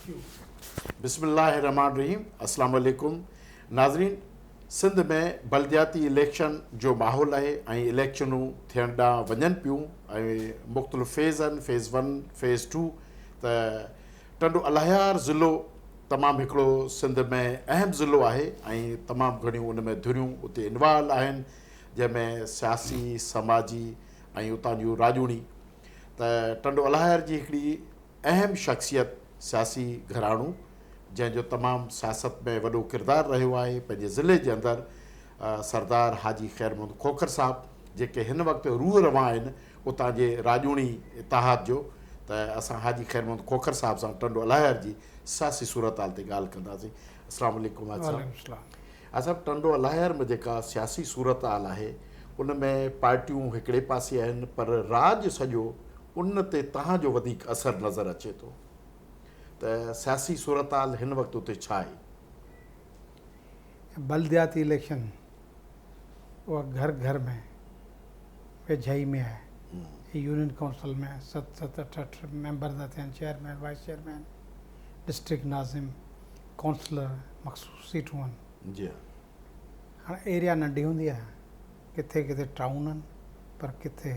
بسم الله الرحمٰن الرحيم اسلام عليڪم ناظرين سنڌ ۾ بلدياتي اليڪشن جو ماحول آهي ۽ اليڪشنون ٿيڻ ڏانهن وڃن پيون ۽ مختلف فيز آهن فيز ون فيز ٽو ته ٽنڊو الهيار ضلعو تمام هڪڙو سنڌ ۾ اهم ضلعو آهي ۽ تمام گهڻيون ان ۾ ڌريون اتي انوالو آهن جنهن ۾ سياسي سماجي ۽ اتان جون راڄوڻي ته ٽنڊو الهيار جي هڪڙي اهم شخصيت سياسي گهراڻو جنهن جو تمام سياست ۾ وڏو ڪردار رهيو آهي پنهنجي ضلعي جي اندر سردار حاجي خير محمد کوکر صاحب جيڪي هن وقت روح روان آهن اتان جي راڄوڻي اتحاد جو ته اسان حاجي خير محمد کوکر صاحب سان ٽنڊو الهيار جي سياسي صورتحال تي ڳالهه ڪنداسين السلام عليڪم حاجي صاحب. حاجي صاحب ٽنڊو الهيار ۾ جيڪا سياسي صورتحال آهي ان ۾ پارٽيون هڪڙي پاسي آهن پر راڄ سڄو ان تي توهان جو وڌيڪ اثر نظر اچي ٿو ته سياسي صورتحال هن وقت اتي ڇا آهي؟ بلدياتي اليڪشن اها گهر گهر ۾ ويجهائي ۾ آهي. يونين ڪائونسل ۾ ست ست اٺ اٺ ميمبر ٿا ٿين، چيئرمين، وائيس چيئرمين، ڊسٽرڪٽ ناظم، ڪائونسلر، مخصوص سيٽون آهن. جي ها. هاڻ ايريا ننڍي هوندي آهي، ڪٿي ڪٿي ٽائون آهن پر ڪٿي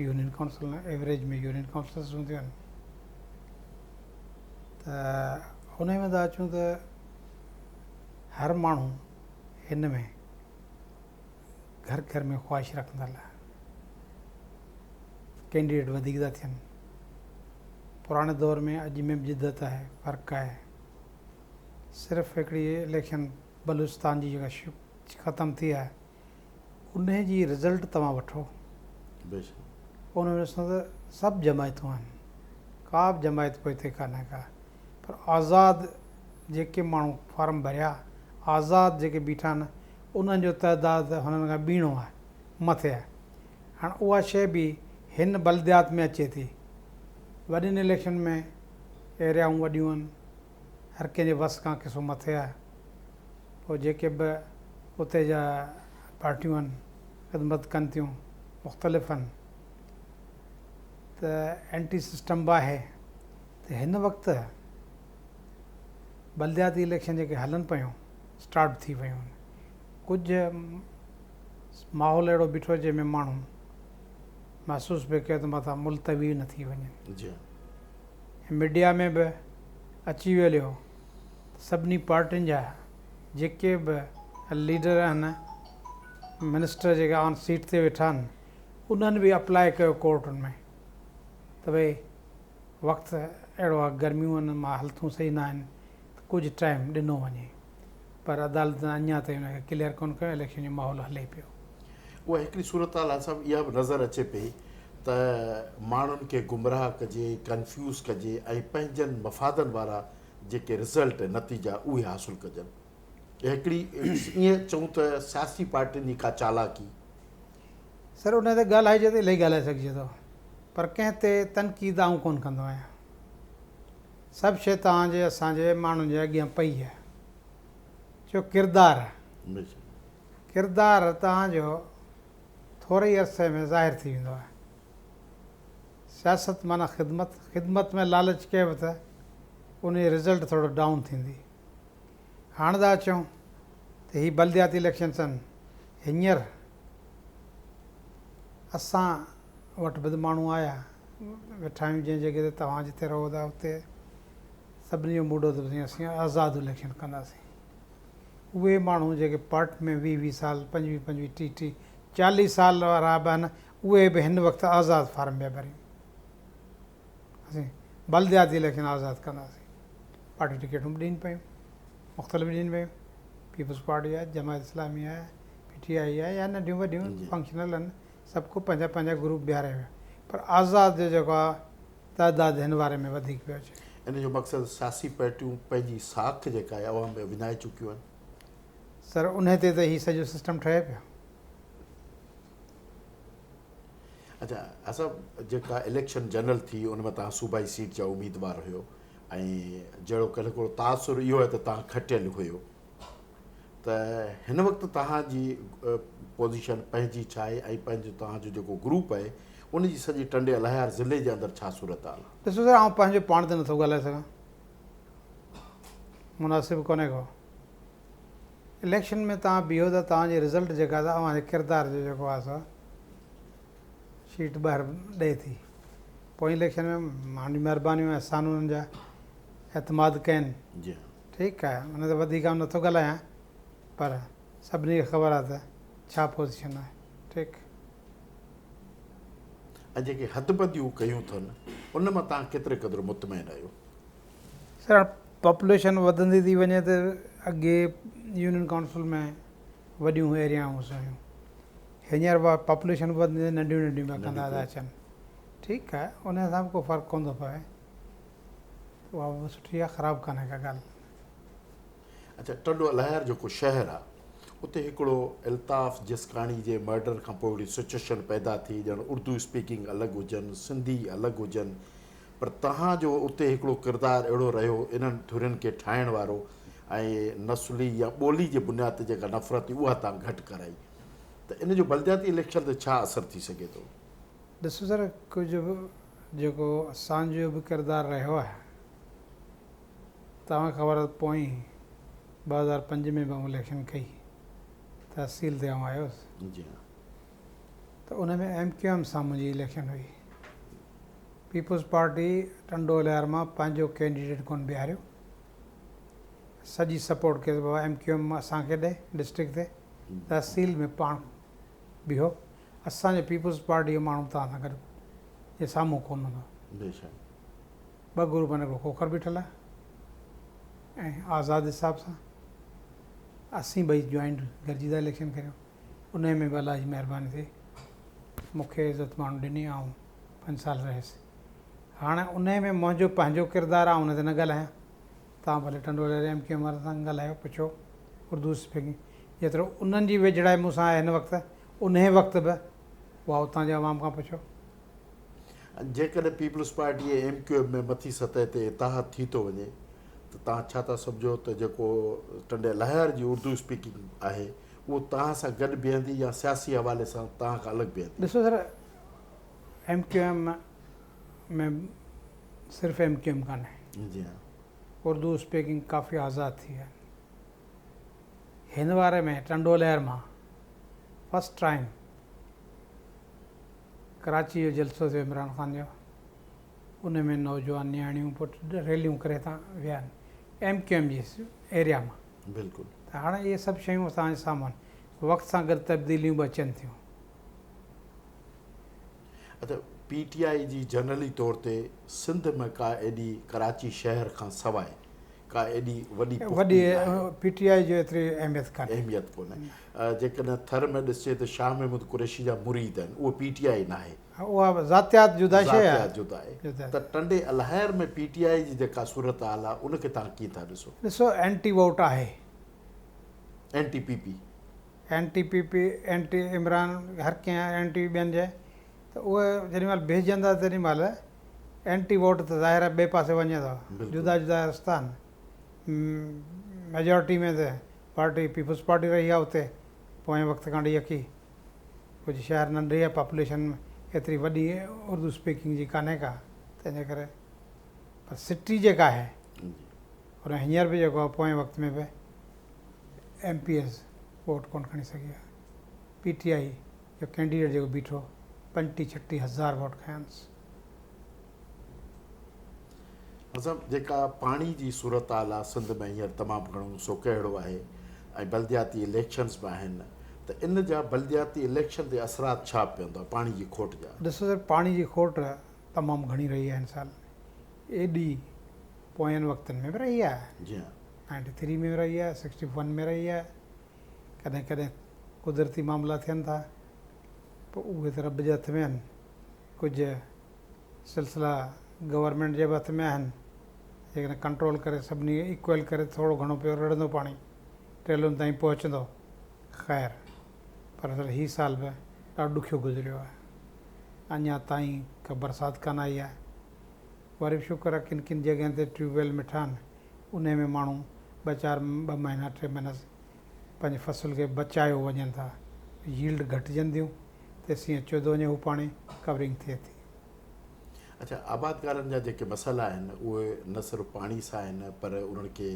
يونين ڪائونسل آهن، ايوريج ۾ يونين ڪائونسلز هونديون آهن ته انهي ۾ ٿا اچون ته هر ماڻهو هن ۾ گهر گهر ۾ خواهش رکندڙ آهي، ڪينڊيڊيٽ وڌيڪ ٿا ٿين، پراڻي دور ۾ اڄ ۾ به جدت آهي، فرق آهي، صرف هڪڙي اليڪشن بلوچستان جي جيڪا ختم ٿي آهي انهي جي رزلٽ توهان وٺو ان ۾ ڏسو ته سڀ جماعتون آهن ڪا به جماعت پوئتي ڪانهي ڪا پر آزاد جيڪي ماڻهو فارم ڀريا آزاد جيڪي بيٺا آهن انهن جو تعداد هنن کان ٻيڻو آهي مٿي آهي هاڻ اها شيء به هن بلديات ۾ اچي ٿي وڏين اليڪشن ۾ ايريائون وڏيون آهن هر ڪنهن جي وس کان قصو مٿي آهي. پوء جيڪي به اتي جا پارٽيون آهن خدمت ڪن ٿيون مختلف آهن ته اينٽي سسٽم به آهي ته هن وقت بلدياتي اليڪشن جيڪي هلن پيون اسٽارٽ ٿي ويون آهن ڪجهه ماحول اهڙو بيٺو جنهن ۾ ماڻهو محسوس پئي ڪيو ته متان ملتوي نه ٿي وڃن. جي. ميڊيا ۾ به اچي ويو هليو ته سڀني پارٽين جا جيڪي به ليڊر آهن منسٽر جيڪي آن سيٽ تي ويٺا آهن انهن به اپلاء ڪيو ڪورٽن ۾ ته ڀئي وقت اهڙو آهي گرميون آهن مان حالتون صحيح نه آهن ته ڪجهه ٽائيم ڏنو وڃي پر عدالتن اڃا تائين ان کي ڪليئر ڪونه ڪيو اليڪشن جو ماحول هلي پيو. اها هڪڙي صورتحال آهي صاحب اها به نظر اچي پئي ته ماڻهن کي گمراهه ڪجي، ڪنفيوز ڪجي ۽ پنهنجن مفادن وارا جيڪي رزلٽ، نتيجا، اهي حاصل ڪجن. هڪڙي ائين چئون ته سياسي پارٽين جي ڪا چالاڪي. سر ان تي ڳالهائجي ته الائي ڳالهائي سگهجي ٿو پر ڪنهن تي تنقيد آئون ڪونه ڪندو آهيان. سڀ شيء توهان جي اسان جي ماڻهن جي اڳيان پئي آهي. چيو ڪردار. ڪردار توهان جو ٿوري ئي عرصي ۾ ظاهر ٿي ويندو آهي. سياست معنيٰ خدمت، خدمت ۾ لالچ ڪئي به ته ان جي رزلٽ ٿورو ڊائون ٿيندي. هاڻ ٿا اچون ته هي بلدياتي اليڪشنس آهن، هينئر اسان وٽ به ته ماڻهو آيا، ويٺا آهيون جنهن جڳهه تي توهان جتي رهو ٿا اتي سڀني جو موڊ هو ته اسين آزاد اليڪشن ڪنداسين. اهي ماڻهو جيڪي پارٽ ۾ ويهه ويهه سال، پنجويهه پنجويهه، ٽيهه ٽيهه، چاليهه سال وارا به آهن، اهي به هن وقت آزاد فارم پيا ڀرين. اسين بلدياتي اليڪشن آزاد ڪنداسين. پارٽي ٽڪيٽون به ڏين پيون، مختلف ڏين پيون. پيپلز پارٽي آهي، جماعت اسلامي آهي، پي ٽي آء آهي يا ننڍيون وڏيون فنڪشنل آهن، سڀ ڪو پنهنجا پنهنجا گروپ بيهاري ويو. پر آزاد جو جيڪو آهي تعداد هن واري ۾ وڌيڪ پيو اچي. ان جو مقصد سياسي پارٽيون پنهنجي ساک جيڪا آهي عوام ۾ وڃائي چڪيون آهن. سر انهي تي ته هي سڄو سسٽم ٺهي پيو. اڇا اسان جيڪا اليڪشن جنرل ٿي ان ۾ توهان صوبائي سيٽ جا اميدوار هيو ۽ جهڙو ڪل هڪڙو تاثر اهو آهي ته توهان کٽيل هيو ته هن وقت توهان جي پوزيشن پنهنجي ڇا آهي ۽ پنهنجو توهان جو جيڪو گروپ آهي ان جي سڄي ٽنڊي الهيار ضلعي جي اندر ڇا صورتحال آهي؟ ڏسو سر آئون پنهنجو پاڻ تي نٿو ڳالهائي سگهان. مناسب ڪونهي ڪو. اليڪشن ۾ توهان بيهو ته توهان جي رزلٽ جيڪا سا اوهان جي ڪردار جو جيڪو آهي سو شيٽ ٻاهر ڏئي ٿي. پوئين اليڪشن ۾ ماڻهن جون مهربانيون احسان انهن جا اعتماد ڪين. جي ها. ٺيڪ آهي ان تي وڌيڪ آئون نٿو ڳالهايان پر سڀني کي خبر آهي ته ڇا پوزيشن آهي. ٺيڪ. ۽ جيڪي حدبنديون ڪيون اٿن ان مان توهان ڪيتري قدر مطمئن آهيو؟ سر هاڻ پاپوليشن وڌندي ٿي وڃي ته اڳي يونين ڪائونسل ۾ وڏيون ايريائون هيون هينئر پاپوليشن وڌندي ننڍيون ننڍيون پيا ڪندا ٿا اچن ٺيڪ آهي ان سان به ڪو فرق ڪونه ٿو پوي اها به سٺي آهي خراب ڪانهي ڪا ڳالهه. اڇا ٽنڊو الهيار جيڪو شهر آ اتي هڪڙو الطاف جسڪاڻي جي مرڊر کان پوء هڪڙي سچوئيشن پيدا ٿي ڄڻ اردو اسپيڪنگ الڳ هجن سنڌي الڳ هجن پر توهان جو اتي هڪڙو ڪردار اهڙو رهيو انهن ڌرين کي ٺاهڻ وارو ۽ نسلي يا ٻولي جي بنياد تي جيڪا نفرت هئي اها توهان گهٽ ڪرائي ته ان جو بلدياتي اليڪشن تي ڇا اثر ٿي سگهي ٿو؟ ڏسو سر ڪجهه جيڪو اسان جو به ڪردار رهيو آهي توهان کي خبر آهي ته پوئين 2005 ۾ به آئون اليڪشن ڪئي تحصيل تي آئون آيو هوس جي ها. ته ان ۾ ايم ڪيو ايم سان منهنجي اليڪشن هئي. پيپلز پارٽي ٽنڊو الهيار مان پنهنجو ڪينڊيڊيٽ ڪونه بيهاريو. سڄي سپورٽ ڪيس بابا ايم ڪيو ايم اسان کي ڏي ڊسٽرڪٽ تي تحصيل ۾ پاڻ بيهو اسان جو پيپلز پارٽي جو ماڻهو توهان سان گڏ جي سامهون ڪونه هوندو. بيشڪ. ٻه گروپ آهن هڪڙو کوکر بيٺل آهي ۽ آزاد حساب سان اسين ٻئي جوائنٽ گڏجي ٿا اليڪشن ڪريون انهي ۾ به الله جي مهرباني ٿي مون کي عزت ماڻهن ڏني آئون پنج سال رهيس هاڻي انهي ۾ منهنجو پنهنجو ڪردار آئون ان تي نه ڳالهايان توهان ڀلي Tando Allahyar M Q M وارن سان ڳالهايو پڇو اردو اسپيڪنگ جيترو انهن جي ويجهڙائي مون سان آهي هن وقت انهي وقت به اها اتان جي عوام کان پڇو. جيڪڏهن peoples party ۽ M Q M ۾ مٿي سطح تي اتحاد ٿي ٿو وڃي ته توهان ڇا ٿا سمجهو ته جيڪو ٽنڊي الهيار جي اردو اسپيڪنگ آهي اهو توهان سان گڏ بيهندي يا سياسي حوالي سان توهان کان الڳ بيهندي؟ ڏسو سر ايم ڪيو ايم ۾ صرف ايم ڪيو ايم ڪانهي. جي ها. اردو اسپيڪنگ ڪافي آزاد ٿي ويا آهن. هن واري ۾ ٽنڊو الهيار مان فرسٽ ٽائيم ڪراچي جو جلسو ٿيو عمران خان جو ان ۾ نوجوان نياڻيون پٽ ريليون ڪري هتان ويا آهن ايم ڪيو ايم جي ايريا مان. بلڪل. ته هاڻي اهي سڀ شيون اسان جي سامهون آهن وقت سان گڏ تبديليون به اچن ٿيون. اڇا پي ٽي آء جي جنرلي طور تي سنڌ ۾ ڪا ايڏي ڪراچي شهر کان سواء ڪا ايڏي وڏي پختي وڏي پي ٽي آء جي ايتري اهميت ڪانهي. اهميت ڪونهي. جيڪڏهن ٿر ۾ ڏسجي ته شاهه محمود قريشي جا مريد آهن اهو پي ٽي آء ناهي. اها ذاتيات جدا شيء آهي. ذاتيات جدا آهي ته ٽنڊي الهيار ۾ پي ٽي آء جي جيڪا صورتحال آهي ان کي توهان ڪيئن ٿا ڏسو؟ ڏسو اينٽي ووٽ آهي. Anti P P. Anti P P, anti Imran هر ڪنهن اينٽي ٻين جي ته اهي جيڏي مهل بيهجندا تيڏي مهل اينٽي ووٽ ته ظاهر آهي ٻئي پاسي وڃي ٿو جدا جدا رستا آهن ميجارٽي ۾ ته پارٽي پيپلز پارٽي رهي آهي اتي پوئين وقت کان وٺي يڪي ڪجهه شهر ننڍي آهي پاپوليشن ايتري وڏي اردو اسپيڪنگ جي ڪانهي ڪا تنهن جي ڪري پر سٽي جيڪا آهي ان هينئر به جيڪو آهي پوئين وقت ۾ به ايم پي ايز ووٽ ڪونه کڻي سگهي آهي پي ٽي آء جو ڪينڊيڊيٽ جيڪو بيٺو پنجٽيهه ڇٽيهه هزار ووٽ کنيانس. مطلب جيڪا پاڻي جي صورتحال آ سنڌ ۾ هينئر تمام گهڻو سوڪهڙو آهي ۽ بلدياتي اليڪشنز به آهن ته ان جا بلدياتي اليڪشن تي اثرات ڇا پوندا پاڻي جي کوٽ جا؟ ڏسو سر پاڻي جي کوٽ تمام گهڻي رهي آهي هن سال ايڏي پوين وقتن ۾ به رهي آهي جي ها. نائنٽي ٿري ۾ به رهي آهي سڪسٽي ون ۾ رهي آهي ڪڏهن ڪڏهن قدرتي معاملا ٿين ٿا پوء اهي ته رب جي هٿ ۾ آهن ڪجهه سلسلا گورنمينٽ جي به هٿ ۾ آهن جيڪڏهن ڪنٽرول ڪري سڀني کي ايڪول ڪري ٿورو گهڻو پيو رڙندو پاڻي ٽيلن تائين پهچندو خير پر اصل هي سال به ڏاڍو ڏکيو گذريو آهي اڃا تائين ڪا برسات ڪانه آئي آهي وري به شڪر آهي ڪن ڪن جڳهين تي ٽيوب ويل مٺا آهن انهي ۾ ماڻهو ٻه چار ٻه مهينا ٽي مهينا پنهنجي فصل کي بچايو وڃن ٿا ييلڊ گهٽجن ٿيون تيسين اچيو ٿو وڃي هو پاڻي ڪورنگ ٿئي ٿي. اڇا آبادگارن جا جيڪي مسئلا آهن اهي نه صرف پاڻي سان آهن پر انهن کي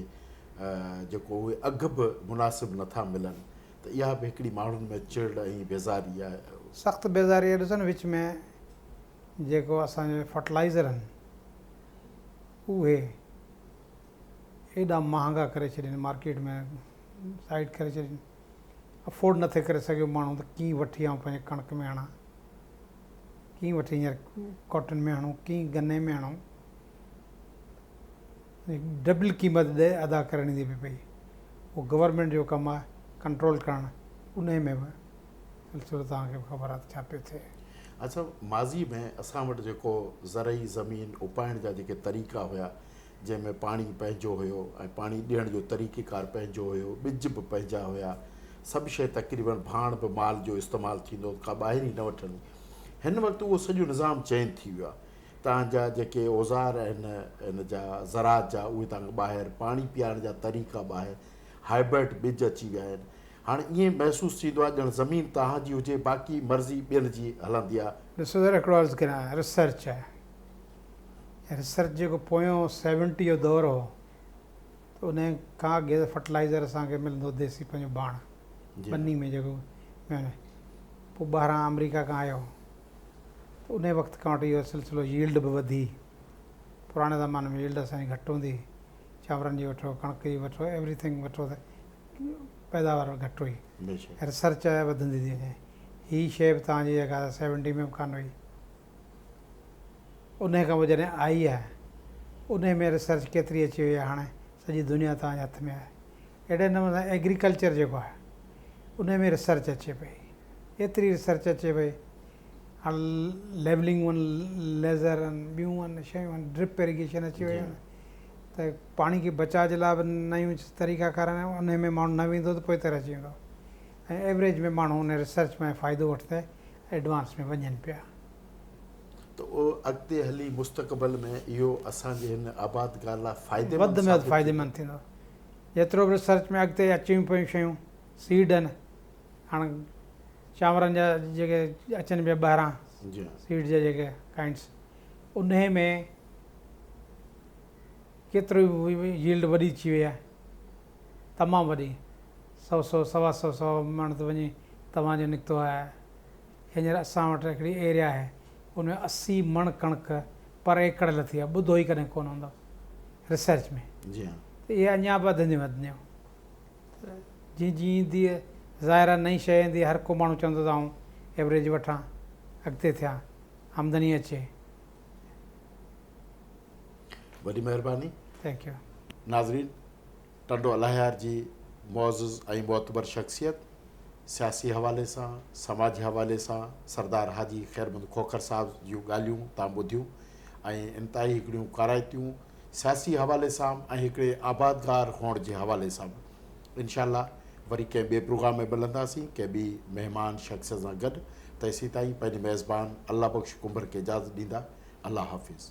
جيڪو اهي اگهه به مناسب نٿا ملن ته اها به هڪڙي ماڻهن ۾ چڙ ۽ بيزاري آهي. سخت بيزاري آهي ڏسو نه وچ ۾ جيڪو اسان جو فرٽلائزر آهن اهي ايڏا مهانگا ڪري ڇڏين مارڪيٽ ۾ سائيڊ ڪري ڇڏين افورڊ نٿي ڪري سگهيو ماڻهو ته ڪيئن وٺي آئون پنهنجي ڪڻڪ ۾ هڻان ڪيئن وٺي هينئر ڪاٽن ۾ هڻون ڪيئن گني ۾ هڻون ڊبل قيمت ڏي ادا ڪرڻي ٿي پئي اهو گورنمينٽ جو ڪم آهي ڪنٽرول ڪرڻ انهي ۾ به سلسلو توهان کي به خبر آهي ته ڇا پيو ٿئي. اڇا ماضي ۾ اسان وٽ جيڪو زرعي زمين اپائڻ جا جيڪي طريقا هيا جنهن ۾ پاڻي پنهنجو هيو ۽ پاڻي ڏيڻ جو طريقيڪار پنهنجو هيو ٻج به پنهنجا هيا سڀ شيء تقريبن ڀاڻ به مال جو استعمال ٿيندو ڪا ٻاهرين نه وٺڻي هن وقت اهو سڄو نظام چينج ٿي ويو آهي توهان جا جيڪي اوزار آهن ان جا زراعت جا اهي توهان کي ٻاهر پاڻي پيارڻ جا طريقا ٻاهر هائبرڊ ٻج اچي ويا آهن هاڻي ائين محسوس ٿيندو آهي ڄڻ زمين توهان جي هجي باقي مرضي ٻين جي هلندي آهي. ڏسو سر هڪڙو عرض ڪريان ريسرچ آهي ريسرچ جيڪو پويون سيونٽي جو دور هو ته ان کان اڳي ته فرٽلائزر اسان کي ملندو ديسي پنهنجو ڀاڻ ٻني ۾ جيڪو پوء ٻاهران آمريڪا کان آيو ته انهي وقت کان وٺي اهو سلسلو ييلڊ به وڌي پراڻي زماني ۾ ييلڊ اسان جي گهٽ هوندي هئي چانورن جي وٺو ڪڻڪ جي وٺو ايوري ٿنگ وٺو ته پيداوار گهٽ هئي ريسرچ وڌندي ٿي وڃي هي شيء به توهان جي جيڪا سيونٽي ۾ به ڪانه هئي انهي کان پوء جڏهن آئي آهي انهي ۾ ريسرچ ڪيتري اچي وئي آهي هاڻي سڄي دنيا توهان جي هٿ ۾ آهي اهڙي نموني سان ايگريڪلچر جيڪو آهي انهي ۾ ريسرچ اچي پئي ايتري ريسرچ اچي پئي هاڻ ليولنگ آهن ليزر آهن ٻيون آهن شيون آهن ڊرپ ايريگيشن اچي ويون آهن ته پاڻي کي بچاء جي لاء به نيون طريقا ڪار آهن انهي ۾ ماڻهو نه ويندو ته پوئتي رهجي ويندو ۽ ايوريج ۾ ماڻهو انهي ريسرچ مان فائدو وٺندي ايڊوانس ۾ وڃن پيا. ته اهو اڳتي هلي مستقبل ۾ اهو اسان جي هن آبادگار لاء فائديمند وڌ ۾ وڌ ثابت ٿيندو. فائديمند ٿيندو جيترو به ريسرچ ۾ اڳتي اچيون پيون شيون سيڊ آهن هاڻ چانورن جا جيڪي اچن پيا ٻاهران سيڊ جا جيڪي ڪائنڊس انهي ۾ ڪيترو ييلڊ وڏي ٿي وئي آهي تمام وڏي سو سو سوا سو سو مڻ ته وڃي توهان جو نڪتو آهي هينئر اسان وٽ هڪڙي ايريا آهي ان ۾ 80 مڻ ڪڻڪ پر ايڪڙ لٿي آهي ٻڌو ئي ڪڏهن ڪونه هوندو ريسرچ ۾ جي ها ته اهي اڃا به وڌنديون وڌنديون جيئن جيئن ايندي ظاهر آهي نئين شيء ايندي هر ڪو ماڻهو چوندو ته آئون ايوريج وٺان اڳتي ٿيان آمدني اچي. وڏي مهرباني. Thank you. ناظرين ٽنڊو الهيار جي معزز ۽ معتبر شخصيت سياسي حوالي سان سماجي حوالي سان سردار حاجي خيرمحمد کوکر صاحب جون ڳالهيون تان ٻڌيون ۽ انتهائي هڪڙيون ڪارائتيون سياسي حوالي سان به ۽ هڪڙي آبادگار هئڻ جي حوالي سان به انشاء الله وري ڪنهن ٻئي پروگرام ۾ ملنداسين ڪنهن ٻي مهمان شخصيت سان گڏ تيسيتائين پنهنجي ميزبان الله بخش ڪنڀر کي اجازت ڏيندا الله حافظ.